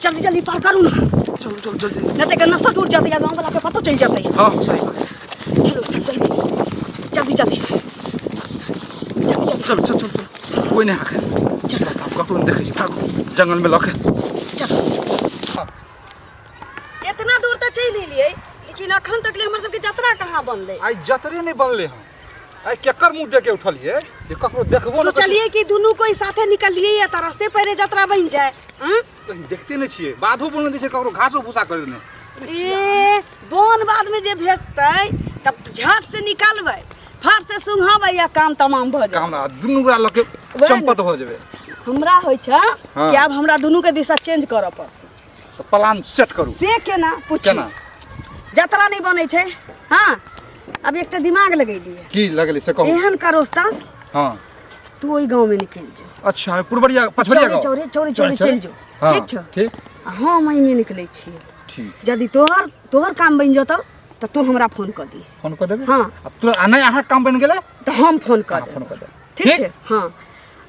जल्दी जल्दी पार करू ना। चलू चलू जल्दी। नहीं तो एकर नशा टूट जाते या गाँव वाला के पतो चल जाते। हाँ सही बात। चलो सब जल्दी जल्दी जल्दी जल्दी। चलू चल चल चल, कोई नहीं आखे। चलो। आप ककरो नहीं देखै छी, भागू जंगल में लके। चलो। इतना दूर तो चलि एलियै, लेकिन अखन तक ले हमर सबके जतरा कहाँ बनलै? आइ जतरे नहीं बनले हन। आइ केकर मुंह देख के उठलियै जे ककरो देखबो न। सोचलियै कि दुनू कोई साथे निकलियै या तऽ रस्ते पैरे जतरा बनि जाए। हँ? कहीं देखते नहीं छियै, बाधो बोलने दै छै, ककरो घासो भूसा कर देने। ए बोन बाद में जे भेटतै तब झट से निकालबै, फट से सुंघाबै या काम तमाम भऽ जाए। काम ना दुनू गोरा लके वएह ने। चंपत भऽ जेबै। हमरा होइ छै हाँ। कि आब हमरा दुनू के दिशा चेंज करऽ पड़तै। तऽ प्लान सेट करू। से केना पूछू? केना? जतरा नहि बनै छै। हाँ, अब एकटा दिमाग लगेलियै। की लगेली से कहू। एहन करो उस्ताद। हाँ। तू ओहि गाँव में निकलि जो। अच्छा, पुरबरिया पछबरिया गाँव। चौरे चौरे चौरे चलि जो। हाँ, ठीक छौ? ठीक। आ हम एहिमे निकलै छियै। ठीक। यदि तोहर काम बनि जतौ तऽ तू हमरा फोन कऽ दी। फोन कऽ देबै? हाँ। आ तोरा आ नहि अहाँके काम बनि गेलै तऽ हम फोन कऽ अहाँ देब। फोन कऽ देब। ठीक छै? हाँ,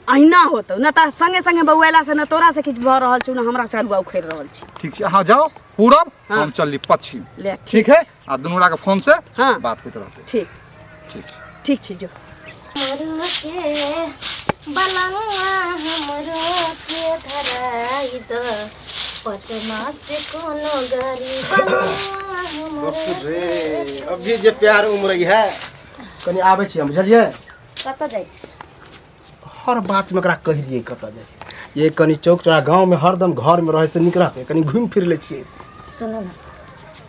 अहिना होतौ न तऽ संगे संगे बौएला से न तोरा से किछु भऽ रहल छौ न हमरा से अरुआ उखड़ि रहल छी। ठीक छै, अहाँ जाउ पूरब। हाँ। हम चलली पश्चिम। ले। ठीक है, आ दुनू गोटा के फोन से हाँ। बात होइत रहतै। ठीक। ठीक। ठीक छै, जो। हमरो के बलनुआ, हमरो के धराई द पटना से कोनो गाड़ी बलनुआ हमरो। रे अभी जे प्यार उमरै है, कनि आबै छी हम, बुझलियै? कतऽ जाइ छी? हर बात में एकरा कहि दियै कतऽ जाइ छी। ये कनि चौक चौरा गाँव में हरदम घर में रहै से नीक रहतै, कनि घुमि फिर लै छियै। सुनू ने,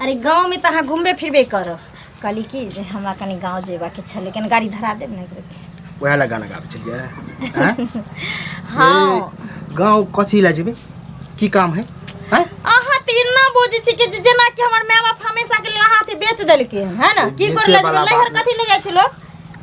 अरे गाँव में तऽ अहाँ घुमबे फिरबे करब। कहली कि जे हमरा कनि गाँव जेबाके छलै, कनि गाड़ी धरा देब ने एक बेर? वएह लए गाना गाबै छलियै आँय? हाँ। ए, गाँव कथी लए जेबै, की काम है आँय? अहाँ तऽ एना बजै छी कि जेना कि हमर माय बाप हमेशा के लेल अहाँ बेच देलकै है ने। की बेचे कर ले वाला नैहर बात कथी ले जाइ छै लोक?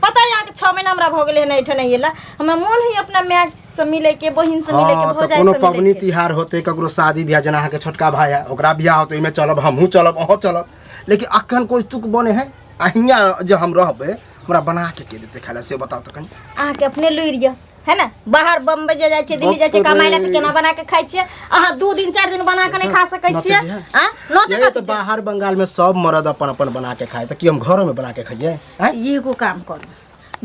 पता है अहाँके 6 महीना हमरा भऽ गेलै हन एहिठाम नहि एला। हमरा मोन होइए अपना माय से मिलै के, बहिन से मिलै के। हाँ, तऽ भौजाइ कोनो से मिलै पबनी के। तिहार होतै, ककरो शादी बियाह, जेना अहाँके छोटका भाय है, ओकरा बियाह होतै, ओहिमे चलब, हमहूँ चलब, अहूँ चलब। लेकिन अखन कोइ तुक बने है आ हियाँ जे हम रहबै, हमरा बना के के देतै खाय लए, से बताउ तऽ कनि। अहाँके अपने लुरि यऽ है ने। बाहर बम्बई जे जाइ छियै, दिल्ली जाइ छियै बाप रे। कमाइ लए, तऽ केना बना के खाइ छियै? अहाँ 2 दिन 4 दिन बना के नहि खा सकै नचै छियै? छी, हँ? आ नचै ये कथी तऽ छै? बाहर बंगाल में सब मर्द अपन अपन बना के खाए, तऽ की हम घरो में बना के खाइए आँय? एगो काम करू,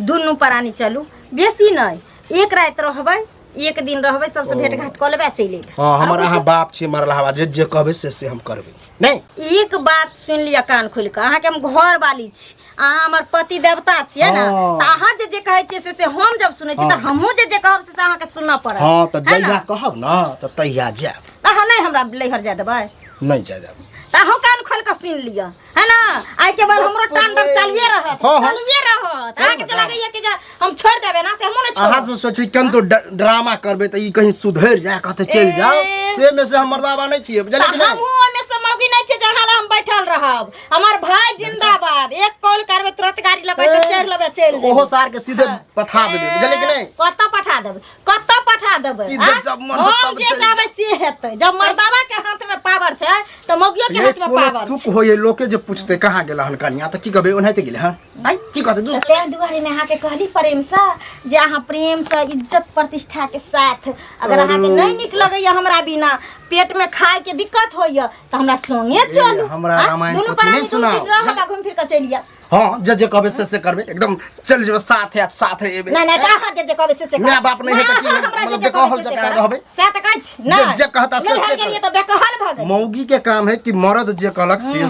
दुनू प्राणी चलू, बेसी नहि, एक राति रहबै, एक दिन रहबै, सबसे भेंट घाट कऽ लेबै आ चलि एबै। हाँ, हमर आरो अहाँ बाप छी मरल हवा, जे जे कहबै से से हम करबै नहि। एक बात सुनि लिअ कान खोलि कऽ, अहाँके हम घर वाली छी, अहाँ हमर पति देवता छियै ने। हाँ। तऽ अहाँ जे जे कहै छियै से से हम जब सुनै छी तऽ हाँ। हमहूँ जे जे कहब से से अहाँके सुनऽ पड़त। हाँ, तऽ है ने? जहिया कहब ने तऽ तहिया जायब। तऽ अहाँ नहि हमरा लैहर जाय देबै? नहि जाय देब। तऽ अहूँ कान खोलि कऽ सुनि लिअ है ना, आइ के बाद हमरो तांडव चालुए रहत। हाँ, हाँ। चालुए रहत। अहाँके तऽ लगैया कि जे हम छोड़ि देबै ना, से हमहूँ नहि अहाँ छोड़ब। से सोची केन तो ड्रामा करबै तऽ ई कहीं सुधरि जाय, कहते चलि जाओ। ए। से में से हम मर्दाबा नहि छियै, बुझलियै कि तऽ नहि? हमहूँ ओहिमे से मौगी नहि छियै जहाँ ला हम बैठल रहब। हमर भाई जिंदाबाद, एक कॉल करबै तुरंत गाड़ी लऽ कऽ चढ़ि लेबै, चलि जेबै। ओहो सार के सीधे पठा देबै, बुझलियै कि नहि? कतऽ पठा देबै, कतऽ पठा देबै? सीधे आँय? जब मन होत हम तब जे चलि चाहबै से हेतै। जब मर्दावा के हाथ में पावर छै तऽ मौगियो के ये हाथ में कोनो पावर तुक छै। होइए, लोके जे पूछते कहाँ गेल हन कनिया, तऽ की कहबै? ओनाहिते गेलै हन। आँय, की कहतै तऽ ताहि दुआरे ने अहाँके कहली प्रेमसँ जे अहाँ प्रेमसँ इज्जत प्रतिष्ठाके साथ, अगर अहाँके नहि नीक लगैया, हमरा बिना पेटमे खायके दिक्कत होइया तऽ हमरा संगे चलू। हमरा आँय? रामायण दुनू पोथी प्राणी नहि 2 सुनाउ। दिन रहब आ घुमि फिर कऽ चलि आयब। हाँ, जे जे कहबै से से करबै, एकदम चलि जेबै साथे आ साथे एबै। नहि नहि, तऽ अहाँ जे जे कहबै से से करब। माय बाप नहि है तऽ की अहाँ हमरा जे मतलब जे कहबै बेकहल से से जकाँ करब। रहबै? सएह तऽ कहै छी। नहि जे कहता से नैहर से गेलियै करबै। तऽ बेकहल भऽ गेल। मौगी के काम है कि मर्द जे कहलक से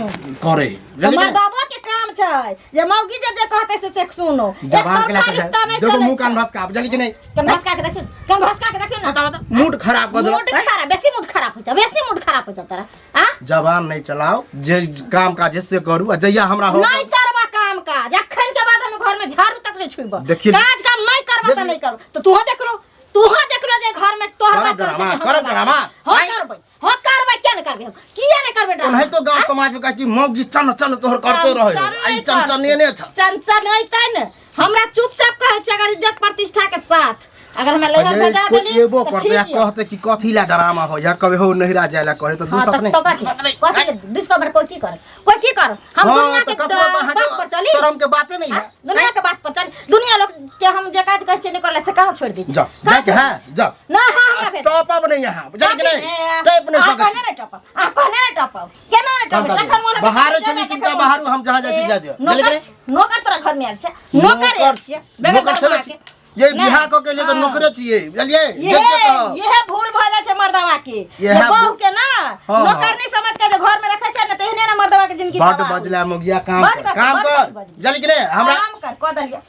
करे, तऽ बुझलियै कि नहि? मर्दबो के काम छै जे मौगी जे जे कहतै से से सुनो। जबान के एकतरफा लए रिश्ता नहि देखो चलै मुंह कान छै। भसका, बुझलियै कि नहि? कान भसका के देखियौ, कान भसका के देखियौ ने। बताओ, बताओ, मूड खराब कऽ देलक। मूड खराब, बेसी मूड खराब होइ छै, बेसी मूड खराब होइ छै तोरा। आ जबान नहि चलाओ, जे काम काज है से करू आ जहिया हमरा हो नहीं करबा काम काज, अखन के बाद हम घर में झाड़ू तक नहीं छुइब। देखिए- काज काम नहीं करबा त देखिए- नहीं करू तो तू देख लो, तू देख लो जे घर में तोहर करब बात चलै छै ड्रामा, कि हमर करब बात। ड्रामा। हां आँय? करबै, हां करबै, किया नहीं करबै हम, किया नहीं करबै ड्रामा? ओनाहितो गांव समाज में कहै छी मौगी चन चन तोहर करते रहे, आई चन चन ने छ। चंचल नहीं तै ने हमरा चुपचाप कहै छै, अगर इज्जत प्रतिष्ठा के साथ अगर हमरा नैहर अरे, भेजा कोई देली एबो तऽ करते या ठीक यऽ। कहते कि कथी ला डरामा हो या कभी हो नहिरा जाए ला करे तो हाँ, दूसत तऽ नहीं तो कथी कथी दुष्कर बर कोई की कर, कोई की कर, हम हाँ, दुनिया तो के ककरो तो अहाँके बात पर चली, शरम के बाते नहीं है। दुनिया के बात पर चली, दुनिया लोग के हम जे काज कहै छियै नहि करले से कहाँ छोड़ि दै छी? जा कहाँ जा के छोड़ि है जा। ना, हाँ, हमरा भेज। टॉप अप नहीं यहाँ, बुझल कि नहीं? ए, टॉप नहीं अहाँ सकै कहने छी। नहि टपब, अहाँ कहने नहि टपब, केना नहि टपब? हम जखन मोन बाहर हेतै चली जखन चिंता मोन बाहर हम जहाँ जाइ छी जा दियौ। नौकर बुझल कि नहीं? नौकर तोरा घर में आयल छै, नौकर आयल छियै बगैर नौकर छेबे दरमाहा छी। के। ये नहि। बियाह कऽ के लिए तऽ हाँ। नौकरे छियै, बुझलियै? इहे जे जे कहब। इहे भूल भऽ जाइ छै मर्दवा के, इहे जे बहू भूल- के ना हाँ, नौकर हाँ। नहीं समझ के जे घर में रखै छै ने, तऽ एहने ने मर्दवा के जिंदगी बड तबाह होइ बजला छै। मोगिया, काम बड कर, कर, काम बड कर, बजली। बुझलियै कि नहीं? हमरा काम कर, कऽ देलियै,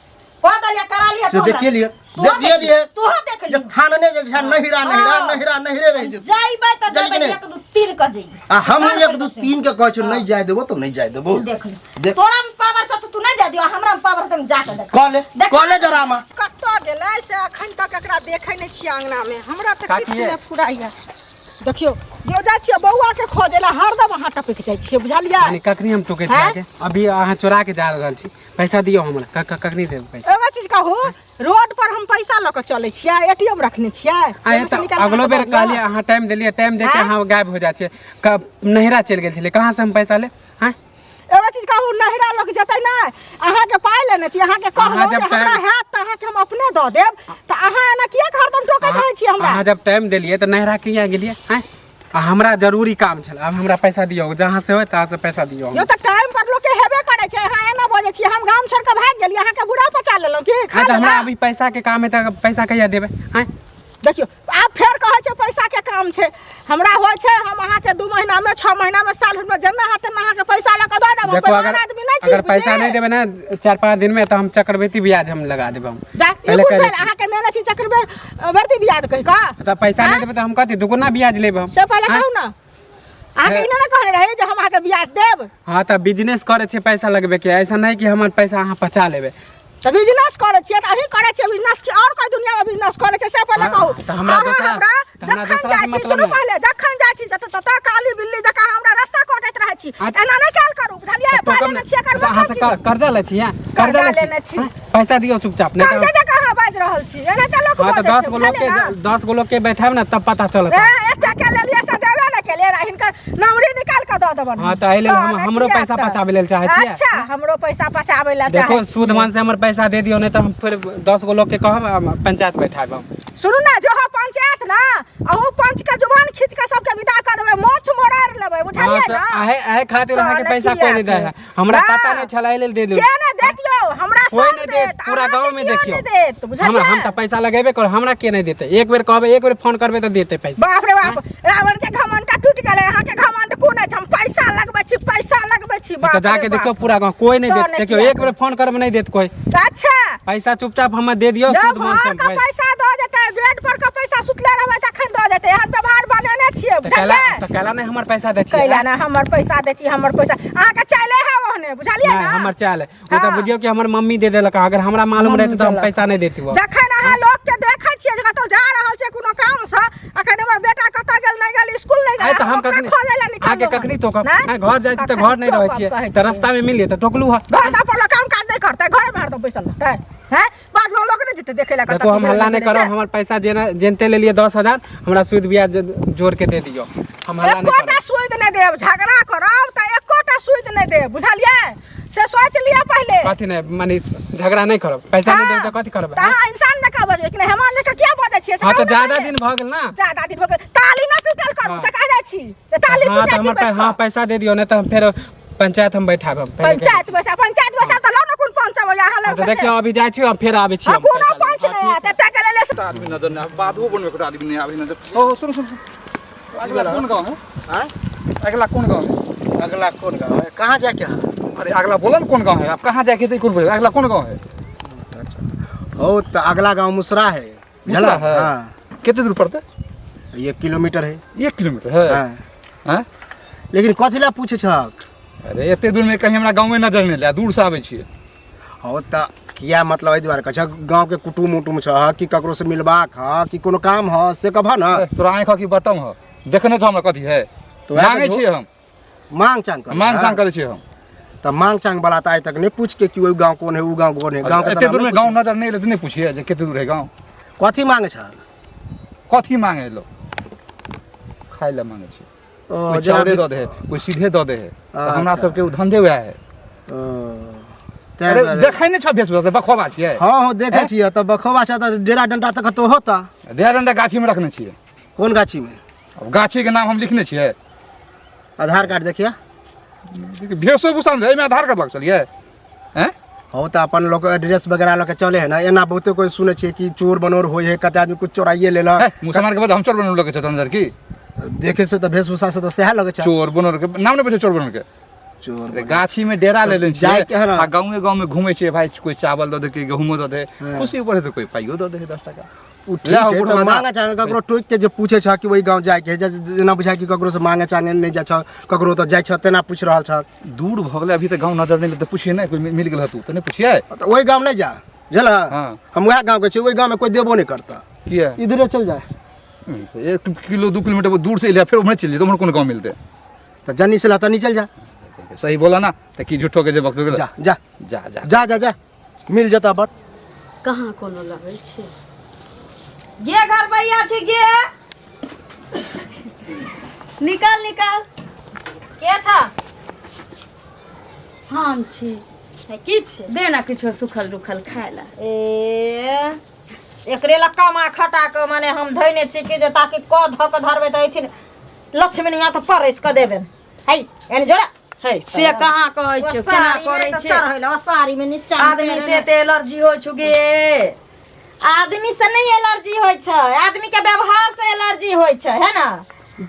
कऽ देलियै, करा लिअ से तोहरा। देखिए लिअ, तोहर देखिए देख लिअ। तोहर देख जे लिअ। ठानने जे छै नहिरा नहिरा हाँ। नहिरा नहिरे रहि जेतै। जाइबै तऽ बुझलियै कि जेबै, नहि? एक दू तीन कऽ जइबै। आ हमहूँ कान एक पर दू कऽ तीन के कहै छियौ, नहि जाय देबो तऽ नहि जाय देबो। देख ले। देख। तोरा में पावर छ तऽ तू नहि जा दियो, हमरा में पावर त हम जा के देख। कऽ ले, देख। कऽ ले डरामा। कतऽ गेलै से अखन तक एकरा देखै नहि छियै अङ्गनामे, हमरा तऽ काकी किछु ये। नहि फुराइए। देखियौ जो जाइ छियै बौआके खोजै लए, हरदम अहाँ टपकि जाइ छियै, बुझलियै? यानी कखनी हम टोकै छी हैं? अहाँके? अभी अहाँ चोरा के जा रहल छी, पैसा दियौ हमरा, कखनी देब पैसा? एगो चीज कहू, रोड पर हम पैसा लऽ कऽ चलै छियै, एटीएम रखने छियै? आय ओहिमे से तऽ निकालि कऽ अगलो बेर अहाँके दऽ कहलियै, दिअ? अहाँ टाइम देलियै, टाइम दे के हैं? अहाँ गायब हो जाइ छियै, नैहरा चलि गेल छलियै, कहाँ से हम पैसा लेब? हैं? एगो चीज कहू, नैहरा लोक जेतै नहि, अहाँके पाइ लेने छी, अहाँके अहाँ कहलहुँ जब जे हमरा टाइम- हैत तऽ अहाँके हम अपने दऽ देब, तऽ अहाँ एना किएक हरदम टोकैत रहै छियै हमरा? अहाँ जब टाइम देलियै तऽ नैहरा किया गेलियै? हैं? आ हमरा जरूरी काम छल, आब हमरा पैसा दियौ, जहाँ से होय तहाँ से पैसा दियौ। यौ तऽ टाइम पर लोकके हेबे करै छै, अहाँ एना बजै छियै, हम गाम छोड़ि कऽ भागि गेलियै, अहाँके बुरा पचा लेलहुँ की? खा आँय, तऽ हमरा लेलहुँ? अभी पैसा के काम है तऽ पैसा कहिया देबै? आँय? देखियौ आब फेर कहै छै पैसा के काम छै, हमरा होइ छै हम अहाँके 2 महीना में 6 महीना में साल भर में जेना हैत तेना अहाँके पैसा लऽ कऽ दऽ देब। हम देखो, बेईमान अगर आदमी नहि छी, अगर पैसा बुझलियै? नहि देबै ने 4-5 दिन में तऽ हम चक्रवृद्धि ब्याज हम लगा देब हम। जा, ई पहिले कोन कहि भेल? दै छी। अहाँके नेने छी चक्रवृद्धि ब्याज कहि कऽ? तऽ पैसा नहि आँय? देबै तऽ हम कथी दुगुना ब्याज लेब हम? से पहिले आँय? कहू ने, अहाँके ई नहि ने कहने रहै जे हम अहाँके ब्याज देब? हाँ तऽ बिजनेस करै छियै पैसा लगबे के, ऐसा नहि कि हमर पैसा अहाँ बचा लेबै। तऽ बिजनेस करै छियै तऽ अहीं करै छियै बिजनेस की आओर कोइ दुनियामे बिजनेस करै छै? से पहिले हाँ, कहू। तऽ हमरा अहाँ दोसरा- हमरा तऽ हमरा जखन दोसरा जाइ से छी, मतलब सुनू नहि। पहिले, जखन जाइ छी ततऽ ततऽ काली बिल्ली जकाँ हमरा रास्ता कटैत रहै छी, हाँ, एना नहि कयल करू, बुझलियै? तऽ पाइ टोकब लेने ने। छियै, एकर तऽ अहाँ से मतलब की? कर्जा लै छी, हाँ? कर्जा कर्जा लै छी? लेने छी। हाँ? पैसा दियौ चुपचाप, नहि तऽ कर्जा जकाँ अहाँ बाजि रहल छी, एना तऽ लोक हाँ, तऽ बजै 10 छै, गो लोग के बुझलियै ने? 10 गो लोग के बैठायब ने तब पता चलत। ए, एते के लेलियै से देबे नहि केलियै, हिनकर नमरी निकालि कऽ दऽ देबनि। हाँ, तऽ एहि लेल तहन हमरो किएक पैसा तऽ? बचाबै लेल चाहै छियै। अच्छा, हमरो पैसा बचाबै लेल देखो, चाहै सूद मान से हमर पैसा दे दियौ, नहि तऽ हम फेर 10 गो लोग के कहब आ पंचायत बैठायब हम। सुनू ने, जो हो पंचायत ना, अहू पंच के जुबान खींच के सबके विदा कऽ देबै, मोछ मोड़ारि लेबै, बुझलियै हाँ, से ना? अहे खातिर अहाँके तहन पैसा कोई नहि किएक? दै है, हमरा ना। पता नहि छल, एहि लेल दे दियौ। के नहि देत यौ? हमरा कोई सब नहि देत, देत, पूरा अहाँके गाँव में कियो देखियौ। नहि देत, बुझलियै? हम तऽ पैसा लगेबे करब, हमरा के नहि देतै? एक बेर कहबै, एक बेर फोन करबै तऽ देतै पैसा। बाप रे बाप, रावण के घमंड टूटि गेलै, अहाँके घमंड कोन अछि? हम पैसा लगबै छी, पैसा लगबै छी, तऽ बाप रे जाके बाप। देखियौ पूरा गाँव कोई नहि तो देत। नहि देखियौ, किया एक बेर फोन करबै नहि देत कोई। अच्छा, पैसा चुपचाप हमरा दे दियौ, जब सूद मान से घर के हम पैसा दऽ देतै, बेड पर के पैसा सुतले रहबै तखन दऽ देतै, एहन व्यवहार बनेने छियै, तऽ कैला बुझलियै? तऽ कैला नहि हमर पैसा दै छियै? कैला ने हमर पैसा दै छी, हमर पैसा अहाँके चाले है ओहने, बुझलियै नहि ना? हमर चाल है, ओ तऽ हाँ। बुझियौ कि हमर मम्मी दे देलक, अगर हमरा मालूम रहतै तऽ हम देलक। पैसा नहि देतियै। जखन अहाँ लोक के देखै छियै जे कतौ जा रहल छै कोनो काम से, अखन हमर बेटा कतऽ गेल नहि गेल, स्कूल नहि गेल, आइ तऽ हम ओकरा कखनी खोजै लए निकललहुँ अहाँके कखनी टोकब? नहि? आँय, घर जाइ छी तऽ कखनी घर नहि रहै टोकब छियै, कहै तऽ छियै। रास्तामे मिलियै तऽ टोकलू हँ। घर तऽ अपन लोक काम काज नहि करतै, घरे मे हरदम बैसल रहतै, हैं? बाद मे लोक नहि जेतै देखै लए कतऽ देखो, हम की भेलै, हल्ला नहि नहि करब, भेलै से। हमर पैसा जेना जेनते लेलियै 10,000, हमरा सूद ब्याज जोड़ के दे दियौ, हम हल्ला नहि एकोटा करब। सूद नहि देब, झगड़ा करब तऽ एकोटा सूद नहि देब, बुझलियै? से सोचि लिअ पहिले। कथी नहि, माने झगड़ा नहि करब, पैसा नहि देब तऽ कथी करब? तऽ अहाँ इंसान जकाँ बजबै कि नहि? हेमान जकाँ किया बजै छियै से हाँ, तऽ कहू ने ज्यादा पहिले। दिन भऽ गेल ना। ज्यादा दिन भऽ गेल, ताली नहि पीटल करू, हाँ। से कह जाइ छी जे ताली हाँ, पीटै तऽ छी हमर बैस कऽ। हाँ, पैसा दे दियौ, नहि तऽ हम फेर पंचायत हम बैठाबब, पहिले कहि दै पंचायत छी। बैसा, पंचायत बैसा तऽ लौ ने कोन पंच अबैया अहाँ हाँ, लग तऽ से। देखियौ, अभी जाइ छी, हम फेर आबै छी। हाँ, हम कोनो पैसा लऽ पंच कऽ। नहि आयत, एते के लेले से। आदमी नजर नहि आबै, बाधो बनमे एकटा आदमी नहि आबै नजर। ओ सुनू सुनू सुनू, अगला कोन गाँव है? आँय? अगला कोन गाँव है? अगला कोन गाँव है? कहाँ जाके है? अरे अगला बोला ना कोन गाँव है, आप कहाँ जाके थे, कोन बोले अगला कोन गाँव है? हो तो अगला गाँव मुसरा है। मुसरा है? हाँ। कितने दूर पड़ता है? 1 किलोमीटर है। 1 किलोमीटर है? हाँ। हाँ? लेकिन कथी ला पूछे छक? अरे एते दूर में कहीं हमरा गाँव में नजर नहीं आया, दूर से आबै छियै। हो तऽ किया मतलब एहि दुआरे कहै छह, गाँव के कुटुम उटुम छह कि ककरो से मिलबाक ह कि कोनो काम ह, से कहबह ना? ए, तोरा आँखि ह कि बटम ह? देखने छह हमरा कथी है? तो वएह तऽ मांगै छियै हम। मांग चांग करै मांग हँ? चांग करै छियै हम। तऽ मांग चांग वाला तऽ आइ तक नहि पूछ के कि ओहि गाँव कोन है, ओ गाँव कोन है, गाँव के एते तऽ दूर नाम में नहि गाँव नजर नहि एलै तऽ नहि पूछिए जे कते दूर है गाँव। कथी मांगे छ? कथी मांगे लो? खाय लए मांगे छै। ओ कोई जेना चाउरे दऽ दे है, कोई सीधे दऽ दे है, तऽ हमरा अच्छा। सबके ओ धंधे वएह है। ओ, तैं अरे दुआरे। देखै नहि छ भेष बखोबा छियै। हँ हँ, देखै छियै तऽ बखोबा छै तऽ डेरा डंटा तऽ कतौ होता। डेरा डंडा गाछी में रखने छियै। कोन गाछी में? अब गाछी के नाम हम लिखने छियै। आधार कार्ड देखिए। भेषोभूषा में एहिमे आधार कार्ड लग चलियै हैं? हो तऽ अपन लोग एड्रेस वगैरह लऽ के चले है ना, एना बहुते कोई सुनै छियै कि चोर बनोर होइ है, कते आदमी कुछ चोराइए लेलक। है, मुसलमान के बाद हम चोर बनोर लगे छै तहन की? देखे से तऽ वेशभूषा से तऽ सएह लगै छै। चोर बनोर के नाम नहि बुझै चोर बनोर के। चोर अरे गाछी में डेरा ले लेने जाय के है ना। आ गाँवे गाँव में घूमे छियै भाई, कोई चावल दऽ दे, कोई गहूमो दऽ दे, हाँ। खुशी ऊपर है तो कोई पाइयो दऽ दे है 10 टका। ओ ठीक ले आओ है बुढ़वा तऽ दा। मांगे चाहे ककरो टोकि के जे पूछे छ कि ओहि गाँव जायके है, जेना बुझाय कि ककरो से मांगे चांगे नहि जाइ छ, ककरो तऽ जाइ छ तेना पूछि रहल छ। दूर भऽ गेलै अभी तऽ गाँव नजर नहि तऽ पुछिए नहि, कोई मिल गेल तू तऽ नहि पुछिए। तऽ ओहि गाँव नहि जा, बुझल? हाँ। हम वएह गाँव के छी, ओहि गाँव में कोई देबो नहि करता। किया? इधरे चल जाए। 1 किलो 2 किलोमीटर दूर से एलियै, फेर उम्हरे चलि जेतै, उम्हर कोन गाँव मिलतै? तऽ जनी से तनी चल जा। सही बोला ना तऽ की झूठो के जे वक्त जा जा। जा जा। जा जा जा, मिल जेता बट। कहाँ कोनो लगै छै गे घर भैया छै गे, निकाल निकाल। के छ? हम छी। है, की छै? दे ना किछो सुखल रुखल खाय ला। ए एकरे ला कमा खटा के माने हम धैने छी कि जे ताकि क धऽ के धरबै तऽ अइथिन लक्ष्मी यहाँ तऽ परसि कऽ देबनि। है एने जोड़ा। है से कहाँ कहै छियौ, केना करै छै? चढ़ै साड़ी में नीचा आदमी से ते एलर्जी होइ छौ गे। आदमी से नहीं एलर्जी होइ छै, आदमी के व्यवहार से एलर्जी होइ छै, है ना?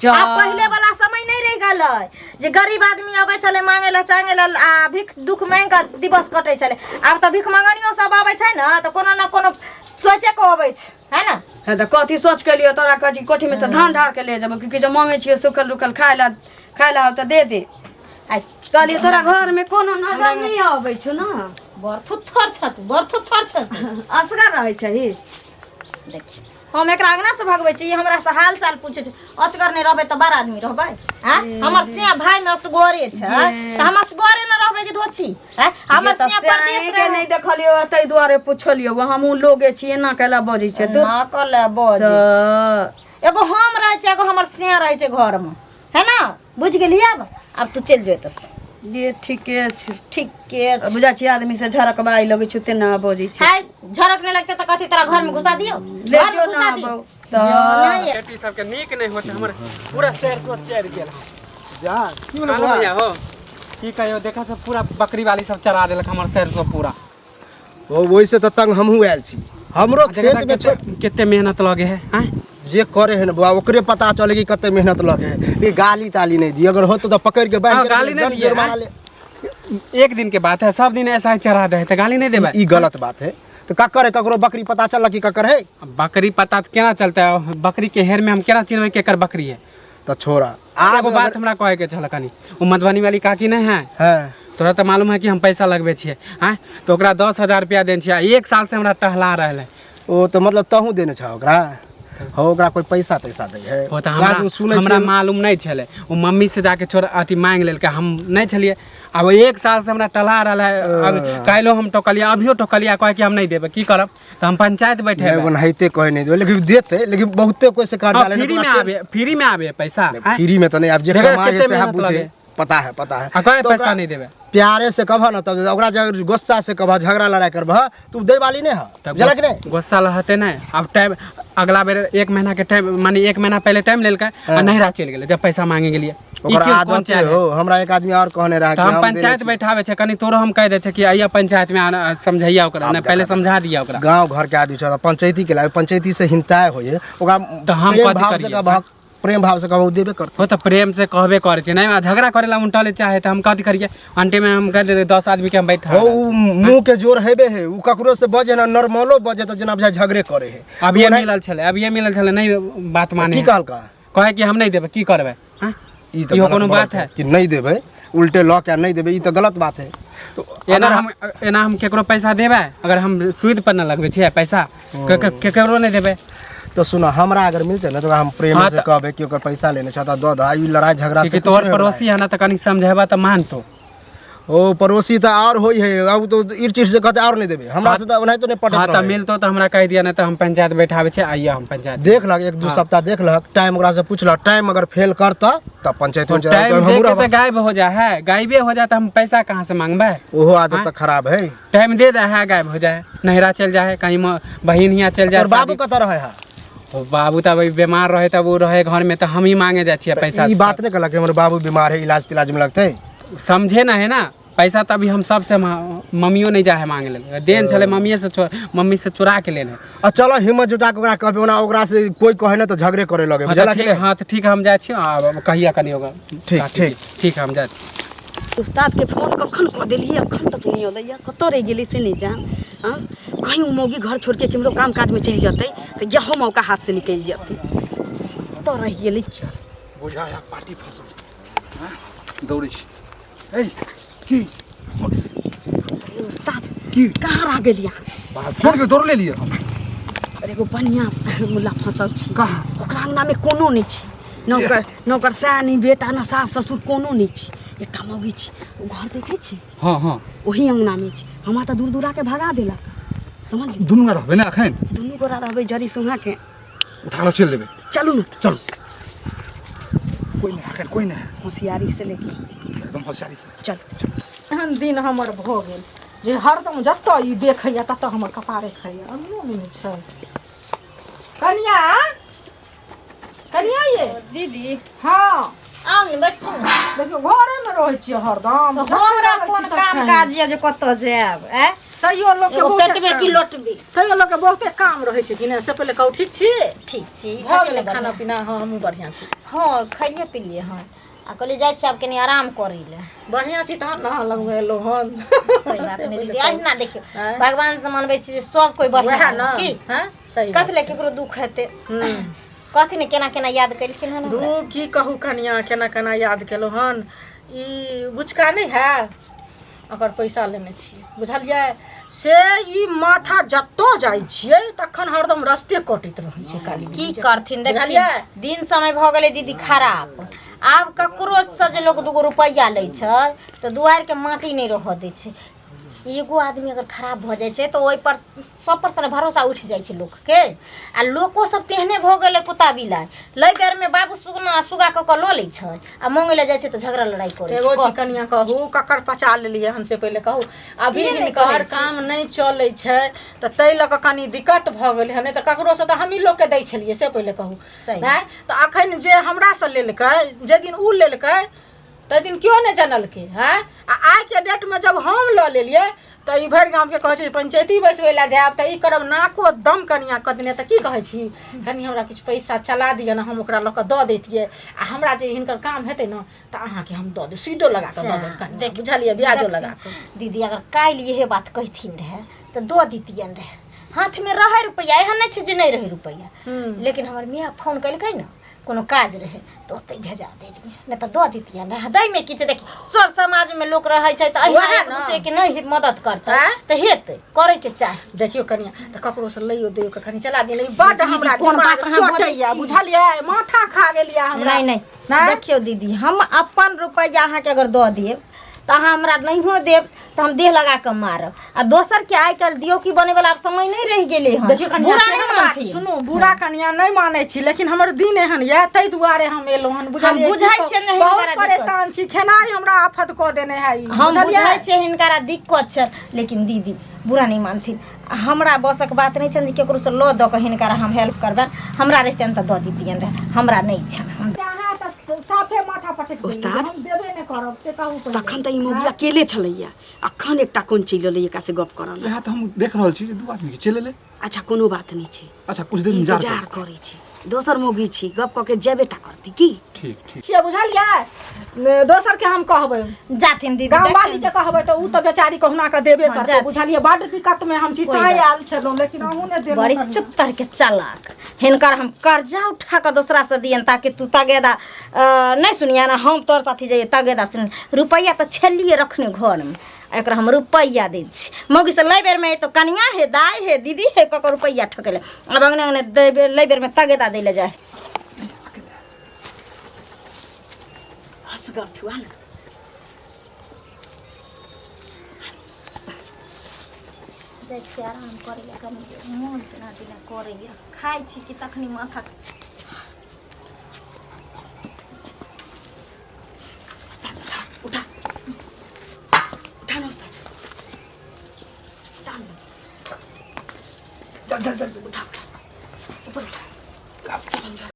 जा। आब पहिले वाला समय नहीं रहि गेलै जे गरीब आदमी अबै छलै मांगे ला चांगे ला आ भीख दुख मांगि कऽ दिवस कटै छलै। आब तऽ भीख मंगनियो सब अबै छै ने तऽ कोनो ने कोनो सोचे के अबै छै, है ना? है तऽ कथी सोच के लियौ? तोरा कहै छी कोठी में से धान ढार के ले जेबौ कि किछो मांगै छियै सुखल रुखल खाय ला, खाय ला हो तऽ दे दे। आइ कहलियै तोरा घर में कोनो नजर नहीं अबै छौ ना। बड़ थुथर छ तू, बड़ थुथर छ तू। असगर रहै छही? देखी, हम एकरा अंगना से भगबै छी, ई हमरा से हाल चाल पूछे छै। असगर नहि रहबै तऽ बड़ आदमी रहबै? आँ, हमर सिया भाई में असगरे छै तऽ हम असगरे न रहबै कि धोछी? आँ, हमर सिया परदेश के नहीं देखलियो, ताहि दुआरे पुछलियो। हमहूँ लोगे छी, एना कैला बजै छै तू? ना कले बजै छै। तऽ एगो हम रहै छै, एगो हमर सिया रहै छै घरमे, है ना? बुझि गेलही? आब आब तू चलि जो एतऽसँ। ये ठीके छै। ठीके छै। बुझा छी आदमी से झरकबाइ लगै छै तेना बजै छै। हाय, झरक नहि लगतै तऽ कथी तोरा घरमे घुसा दियौ? ले घरमे जो घुसा ना दियौ? बौ तऽ नहि। बेटी सबके नीक नहि होते, हमर पूरा शहर सोच चढ़ि गेल। जा की भेलै मालूम बौआ? भैया हो, की कहियो, देखा सब पूरा बकरी वाली सब चरा देलक हमर शहर सब पूरा। ओ ओहिसे तऽ तंग हमहूँ आयल छी, हमरो देखा खेत में कते कते मेहनत लगे है आँय? जे करे है ना बौआ, ओकरे पता चले कि कते मेहनत लगे है। लेकिन गाली ताली नहीं दी, अगर होतो तो पकड़ के बांध हाँ, के गाली नहीं दंड दिए, जुर्माना हाँ। ले। एक दिन के बात है, सब दिन ऐसा ही चढ़ा दे है तो गाली नहीं देबै? ई गलत बात है। तो ककर है? ककरो बकरी पता चल कि ककर है? बकरी पता केना चलता है? बकरी के हेर में हम केना चिन्हबै केकर बकरी है? तो छोड़ा। एगो बात हमरा कहे के छल कनी, ओ मधुबनी वाली काकी नहीं है? हाँ। तोरा तऽ मालूम है कि हम पैसा लगबै छियै आँय, तऽ ओकरा 10,000 रुपया देने छियै आ एक साल से हमरा टहला रहल है। ओ तो मतलब तहू देने छह ओकरा? हो, ओकरा कोई पैसा तैसा दै है? ओ तऽ हमरा काज सुनै हमरा छियै। मालूम नहि छलै, ओ मम्मी से जाके छोड़ अथी मांगि लेलकै, हम नहि छलियै। आब एक साल से हमरा टहला रहल है। अब काल्हिो हम टोकलियै, अभियो टोकलियै, कहै कि हम नहि देबै। की करब? तऽ हम पंचायत नहीं बैठेबै। ओनाहिते कहे नहीं देबै, लेकिन देते, लेकिन बहुते कोई से कर्जा लेने फ्री में आबे, फ्री में आबे पैसा आँय? फ्री में तो नहीं, अब जे देखो कमाए है कते से मेहनत बुझे। लगे। पता है, पता है। आ कहे तो पैसा ओकरा नहीं देबै। प्यारे से कहबह ना तब, ओकरा जे गुस्सा से कहबह, झगड़ा लड़ाई करबह तू दै वाली नहीं है। तऽ बुझलक नहीं? गुस्सा रहते नहीं। अब टाइम अगला बेर एक महीना के टाइम, माने एक महीना पहले टाइम लेलकै आ नहिरा चलि गेलै जब पैसा मांगे गेलियै। ई ओकर क्यों- कोन आदत चाल है? हो। हमरा एक आदमी और कहने रहा तऽ कि हम हम देने पंचायत छी। बैठाबै छै, कनि तोरो हम कहि दै छै कि आइया पंचायत में आना, समझैया ओकरा, नहीं पहले समझा दिया ओकरा। गांव घर के आदमी छै तऽ पंचायती के लागे, पंचायती से हिंताय होइए ओकरा। तऽ हम प्रेम कथी भाव से करियै? कहबह, प्रेम भाव से कहबह, ओ देबे करतै। हो, तऽ प्रेम से कहबे करै छै, नहीं झगड़ा करे ला उल्टा ले चाहे तऽ हम कथी करियै? अंटे में हम कह देबै 10 आदमी के हम बैठा। हो, उ मुंह के जोर हेबे है, उ ककरो से बजे ना, नॉर्मलो बजे तऽ जेना बुझाय झगड़े करे है। अभिये मिलल छलै, अभिये मिलल छलै, नहीं बात माने। की कहलका? कहे कि हम नहीं देबै, की करबै हाँ? ई तऽ इहो गलत कोनो बोलत बात है? कि नहीं देबै, उल्टे लऽ के नहीं देबै, ई तऽ गलत बात है। तो एना अगर हम एना हम केकरो पैसा देबै? अगर हम सूद पर न लगबै छियै पैसा, केकरो नहि देबै। तो सुनो, हमरा अगर मिलते ना तो हम प्रेम हाँ से तऽ- कहबै कि ओकर पैसा लेने छ तऽ दऽ दऽ। ई लड़ाई झगड़ा से क्योंकि कुछ तोहर नहीं होबे। पड़ोसी है ना, तऽ कनि समझेबा तऽ मानतो। ओ पड़ोसी तऽ आओर होइ है, आब तो ईर चीर से कहते आओर नहि देबै हमरा से, तऽ ओनाहितो नहि पटत। हाँ तऽ मिलतो तऽ हमरा कहि दिअ, नहि तऽ हम पंचायत बैठाबै छै, आइए हम पंचायत। देख लक, एक दू सप्ताह देख लक टाइम, ओकरा से पूछ लक, टाइम अगर फेल करता तब पंचायत में टाइम हमहूँ दे के रहब। तऽ गायब हो जा है, गायबे हो जाए तऽ हम पैसा कहाँ से मांगबै? ओहो आदत तऽ खराब है। टाइम दे दे है, गायब हो जाए, नैहरा चल जाए, कहीं बहिन हियाँ चल जाए। तोर बाबू कतऽ रहे है? ओ बाबू तऽ अभी बीमार रहे, तब ओ रहे घर में, तऽ हम ही मांगे जाइ छियै पैसा। ई बात नहि कहलक कि हमर बाबू बीमार है, इलाज तिलाज में लगतै? समझे ना है ना पैसा, तभी हम सबसे मम्मियो नहीं जाए है मांगे ले, देन छले मम्मीए से, मम्मी से चुरा के लेने। आ चलो हिम्मत जुटा के ओकरा कहबै, ओना ओकरा से कोई कहे ना तऽ झगड़े करे लगे। हाँ, तऽ बुझलक ठीक ने? हाँ तऽ ठीक, हम जाइ छी, आ कहिया कनि ओकरा ठीक, काकी ठीक। ठीक, हम जाइ छी। उस्ताद के फोन कखन कऽ देलियै, अखन तक नहि अयलैया, कतऽ रहि गेलै से नहि जान। हाँ, कहीं ओ मौगी घर छोड़ि के केम्हरो काम काजमे चलि जेतै तऽ इहो मौका हाथ से निकलि जेतै। कतऽ रहि गेलै? बुझाया पार्टी फसल। हाँ, दौड़ै छी। ए की? अरे उस्ताद। की? कहाँ रह गेलियै? बाप, फोन के दौड़ लेलियै हम। अरे एगो बढ़िआँ मुल्ला फँसल छी। कहाँ? ओकरा अङ्गनामे कोनो नहि छै, न ओकर न ओकर सएह, नहि बेटा, न सास ससुर, कोनो नहि छै, एकटा मौगी छै। ओ घर देखै छी? हाँ हाँ। ओही अङ्गनामे छै। हमरा तऽ दूर दूराके भगा देलक, समझली? दुनू गोरा रहबै ने एखन? दुनू गोरा रहबै, जरी सुहा के उठा कऽ चलि देबै। चलू ने। चलू, कोइ नहि एखन, कोइ नहि। होशियारी से लेके एकदम होशियारी से। चल। एहन दिन हमर भऽ गेल जे हरदम जतऽ ई देखैया ततऽ हमर कपारे खाइया। अंगनो नहि छै। कनिया, कनिया ये। दीदी। हाँ। आउ ने, बैठू ने। देखियौ, घरेमे रहै छियै हरदम। तऽ हमरा जखन कोन रहै छी काम तखन। काज यऽ जे कतऽ जायब? आँय, तैयो लोकके एगो बहुते पेटबे की काम। लोटबे। तैयो लोकके बहुते काम रहै छै कि नहि, से पहिले कहू, ठीक छी? ठीक छी। भऽ गेलै खाना पीना? हाँ, हमहूँ बढ़िआँ छी। हँ, खैलिए पिलिए हँ, आ कहलिए जाइ छी आब कनि आराम करै लए। बढ़िआँ छी तहन ने अहाँ लगमे एलहुँ हन। कोइ बात नहि दीदी, अहिना देखियौ, भगवान से मनबै छी जे सब कोइ बढ़िआँ वएह रहए, ने की हँ, सही बात। कथी लए केकरो दुःख हेतै? कथी ने केना केना याद केलखिन हन हमरा। दू की कहू कनिया, केना केना याद केलहुँ हन। ई बुचका नहि है, ओकर पैसा लेने छियै, बुझलियै? से ई माथा जतऽ जाइ छियै तखन हरदम रस्ते कटैत रहै छै काली। की करथिन देखथिन। बुझलियै? दिन समय भऽ गेलै दीदी खराब। आब ककरो से जे लोक दूगो रुपैआ लै छै तऽ दुआरिके माटि नहि रहऽ दै छै। एगो आदमी अगर खराब भऽ जाइ छै तऽ ओहिपर सब पर से ने भरोसा उठि जाइ छै लोकके, आ लोको सब तेहने भऽ गेलै कुत्ता बिलाइ। लै बेरमे बाबू सुगना सुगा कऽ कऽ लऽ लै छै, आ मांगै लए जाइ छै तऽ झगड़ा लड़ाइ करै छै। एगो चीज कनिया कहू, ककर पचा लेलियै हन से पहिले कहू। अभी से नहि हिनकर कहै छी। काम नहि चलै छै तऽ ताहि लऽ कऽ कनि दिक्कत भऽ गेलै हन, नहि तऽ ककरोसँ तऽ हमही लोकके दै छलियै, से पहिले कहू। सही। नहि तऽ अखन जे हमरासँ लेलकै, जाहि दिन ओ लेलकै ताहि दिन केओ नहि जनलकै। हँ, आ आइके डेटमे जब हम लऽ लेलियै तऽ ई भरि गामके कहै छै पंचायती बैसबै लए जायब तऽ ई करब, नाको दम कनिया कऽ देने। तऽ की कहै छी कनि, हमरा किछु पैसा चला दिअ ने, हम ओकरा लऽ कऽ दऽ दैतियै, आ हमरा जे हिनकर काम हेतै ने तऽ अहाँके हम दऽ देब, सुइदो लगा कऽ दऽ देब कनिया, बुझलियै? ब्याजो लगा कऽ। दीदी, अगर काल्हि इहे बात कहथिन रहए तऽ दऽ दितियनि रहए। हाथमे रहै रुपैआ, एहन नहि छै जे नहि रहै रुपैआ, लेकिन हमर माय फोन केलकै ने, कोनो काज रहै तऽ ओतहि भेजा देलियै, नहि तऽ दऽ दितियनि रहए। दैमे की छै? देखी, सर समाजमे लोक रहै छै तऽ अहिना वएह एक ने। दूसरेके नहि मदद करतै आँय? तऽ हेतै? करैके चाही। देखियौ कनिया, तऽ ककरोसँ लैयो दैयो के कनि चला दिअ, लेकिन बड्ड दीदी, हमरा कोन दिमाग बात अहाँ बजै चटैया छी? बुझलियै? माथा खा गेलियै हमरा। नहि नहि। नहि? देखियौ दीदी, हम अपन रुपैआ अहाँके अगर दऽ देब तऽ अहाँ हमरा नहियो देब तऽ हम देह लगा कऽ मारब, आ दोसर के आइ काल्हि दियौ की बने वाला आब समय नहि रहि गेलै हन। देखियौ कनिया, बुरा नहि केहन बात मानथिन। सुनू, बुरा कनिया नहि मानै छी, लेकिन हमर दिन एहन यऽ ताहि दुआरे हम एलहुँ हन, बुझलियै? हम बुझै की कहू, छियै ने बहुत हिनकरा दिक्कत। परेशान छी, खेनाइ हमरा आफत कऽ देने है ई, हम बुझलियै? बुझै छियै हिनकरा दिक्कत छै, लेकिन दीदी बुरा नहि मानथिन, हमरा बसक बात नहि छनि जे ककरोसँ लऽ दऽ कऽ हिनकरा हम हेल्प करबनि। हमरा रहितनि तऽ दऽ दितियनि रहए, हमरा नहि छनि हम। अहाँ तऽ साफे माथा पटकि देलियै। उस्ताद? हम देबे नहि करब, से कहू पहिले। तखन तऽ ई मौगी अकेले छलैया, अखन एकटा कोन चलि एलै एकरा से गप करऽ लए? इएह तऽ हम देख रहल छी जे दू आदमी के चलि एलै। अच्छा, कोनो बात नहि छै। अच्छा, कुछ देर इंतजार इंतजार करै छी, दोसर मौगी छी, गप कऽ के जेबे टा करती की। ठीक ठीक। छियै, बुझलियै ने? दोसर के हम कहबै? जाथिन दीदी। गाम वाली देखथिन। के कहबै तऽ ओ तऽ बेचारी कहुना कऽ देबे हाँ, करतै। जाथिन। बुझलियै? बड्ड दिक्कत मे हम छी कोइ ताहि बात आयल छलहुँ, लेकिन अहूँ ने देलहुँ बड़ी कनिया। चुप के चालाक, हिनकर हम कर्जा उठा कऽ दोसरा से दियन ताकि तू तगेदा नहि सुनिया ने, हम तोर साथी जाइए तगेदा सुन। रुपैआ तऽ छलिए रखने घरमे, आ एकरा हम रुपैआ दै छी। मौगी से लै बेरमे तो कनिया हे, दाइ हे, दीदी हे कऽ कऽ रुपैआ ठकेले, आब अंगने अंगने दै बेर लै बेरमे तगेदा दै लए जाइ। असगर छुआ ने। जाइ छी आराम करै लए कनि देर, मोन केना दिना करैए। खाइ छी कि तखनी माथा। उस्ताद, उठा उठा उठा ना उस्ताद, उठा ना। चल चल चल, उठा।